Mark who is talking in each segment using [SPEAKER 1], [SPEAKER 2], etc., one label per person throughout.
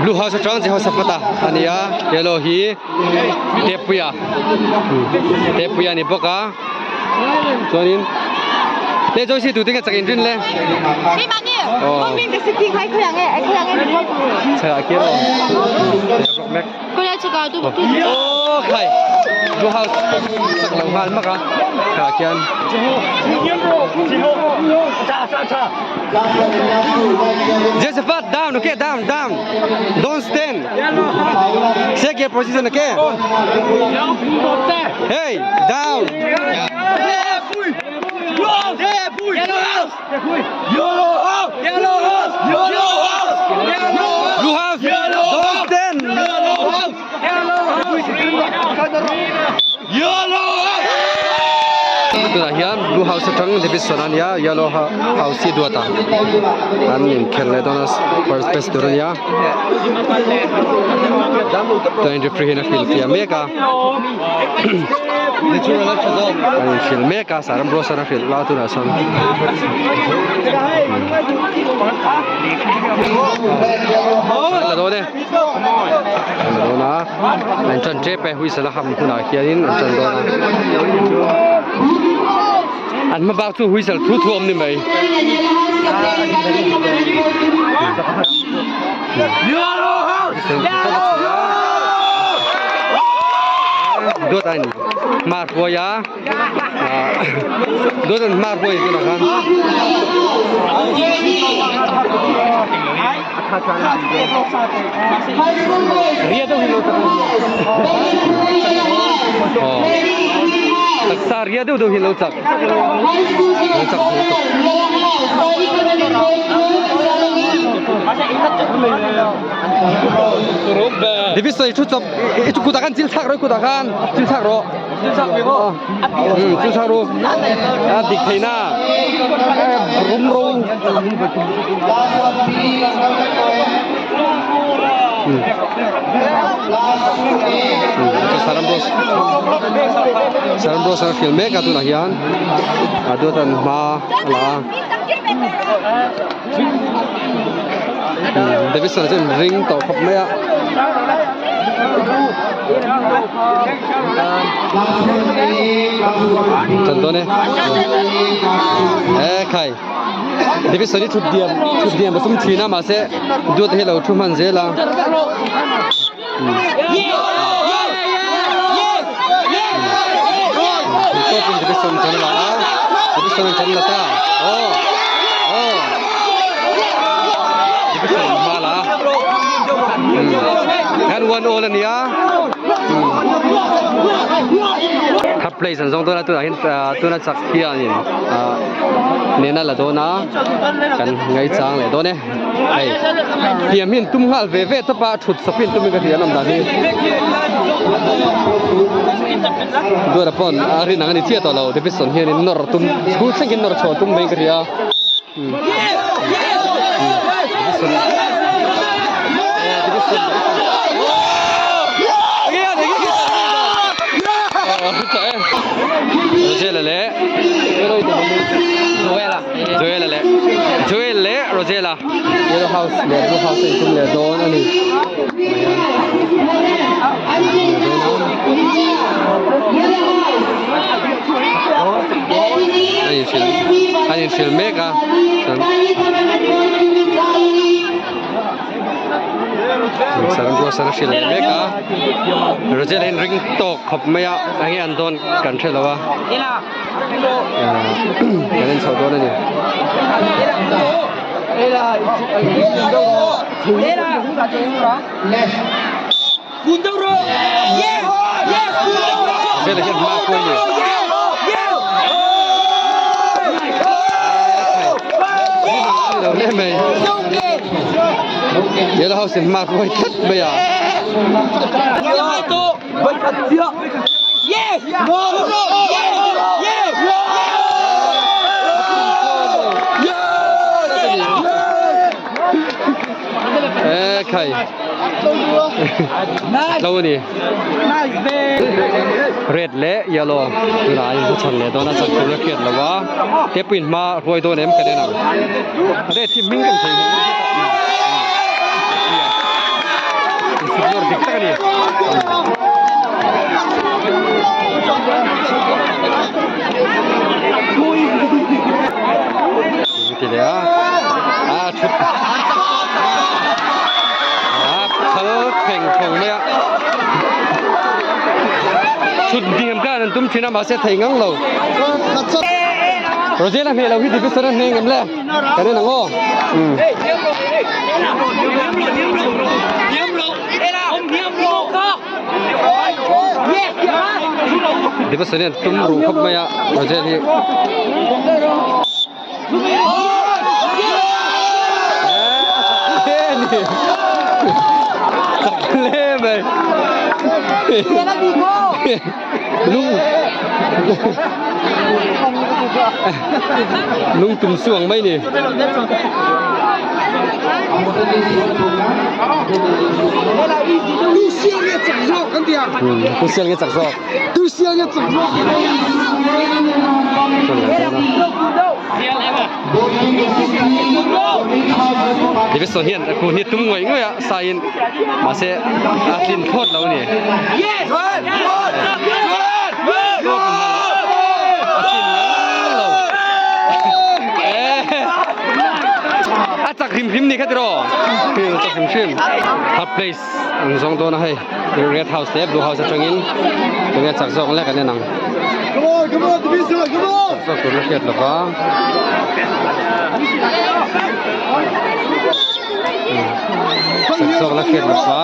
[SPEAKER 1] Blue house atang Jehoshaphat-a a ni a yellow hi Tepuia Tepuia a ni bawk a chuanin te Joyce tute nge chak inrin le aw chhakah khian aw aw khai blue house chak lo nghal hmak a chhakah khian. Josephat down okay down down don't stand check your position okay hey down Blue house don't stand Tunah hian blue house atang Davidson a nia yellow house hi duat a an inkhelh leh dawn a first place tur a nia chuan referee hian a hrilhfiah mek a an inhrilh mek a Saram Bros an a hrilh la tunah sawn. La dawn e. An la dawn a an tan tep e whistle a ham hunah hianin an tan dawn a an hma bak chu whistle thu thu a awm ni mai. Duat a ni mar huai a. Dawt an hmar huai tunah khan. Aw taksa ria deuh deuh hi lo chak lo chak ve tawh. David sawi thu chawp i kutah khan chil thlak rawh i kutah khan chil thlak rawh. Chu thak ru a dik thei na rum ro Saram Bros Saram Bros a hrilh mek a tunah hian a duat an hma a la a Davidson chuan ring tawh khawp mai a. Chan dawn e e khai Davidson hi thut diam thut diam a sum thin a mahse duat hi a lo thu hman zel a tawpin Davidson chan a la a Davidson an chan la ta aw aw Davidson hma la a Kan one all a nia. Third place an zawng dawn a tunah hian tuna chak hianin nena la dawn a kan ngaichang leh dawn e. Hei hliam hi an tum nghal ve ve tawp a thut sawp hi an tum in ka hria an awm dan hi. Duata pawh a rin ang a ni chiah tawh lo Davidson hianin nawr tum school thlengin nawr chhuah tum mai in ka hria. Rosella leh Joela leh Joel leh Rosella Yellow House leh Blue House a intum leh dawn a ni. An inhrilh an inhrilh mek a chuan Saram Rose a hrilh leh mek a Rosella in ring tawk khawp mai a enge an dawn kan hre lo a kan en chho dawn a ni. Rosella hian hma a hruai a ni. Lo hle mai. Yellow house in hma a hruai tlat mai a. E khai tlo a ni red leh yellow tunah an inhmachhawn leh dawn a chak tur a hriat loh a te pawhin hma a hruai dawn em ka nen ang red hi hming kan thei Ti leh a a thut a phal pheng phawng mai a thut hniam khan an tum thin a mahse thei ngang lo Rosella hmeh lo hi division a hneng em le kan en ang aw um. Division hian tum ruh khawp mai a Rosella hi Lung tum su ang mai ni. Tu sial nge chak zawk. Tu sial nge chak zawk. Davidson hian a kun hi tum ngawih ngawih a saiin mahse a tlin thlawt lo a ni. A tlin ngang lo. A chak hrim hrim ni kha tiraw? A chak hrim hrim. Third place an zawng dawn a hei. Red house leh blue house atangin tunge chak zawk lek an en ang. Chak zawk tur la hriat lova. Chak zawk la hriat lova.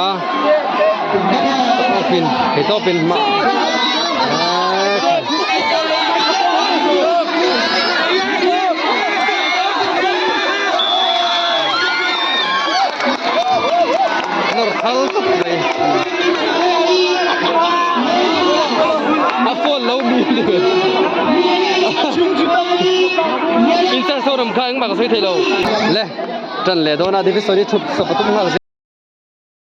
[SPEAKER 1] Tawpin, hei tawpin hma. Nawr thal tawp mai. A phone lo mi ni. In char so ram kha engmah ka sawi thei lo. Le, tan leh dawn a Davidson hi chhut sawp a tum nghal.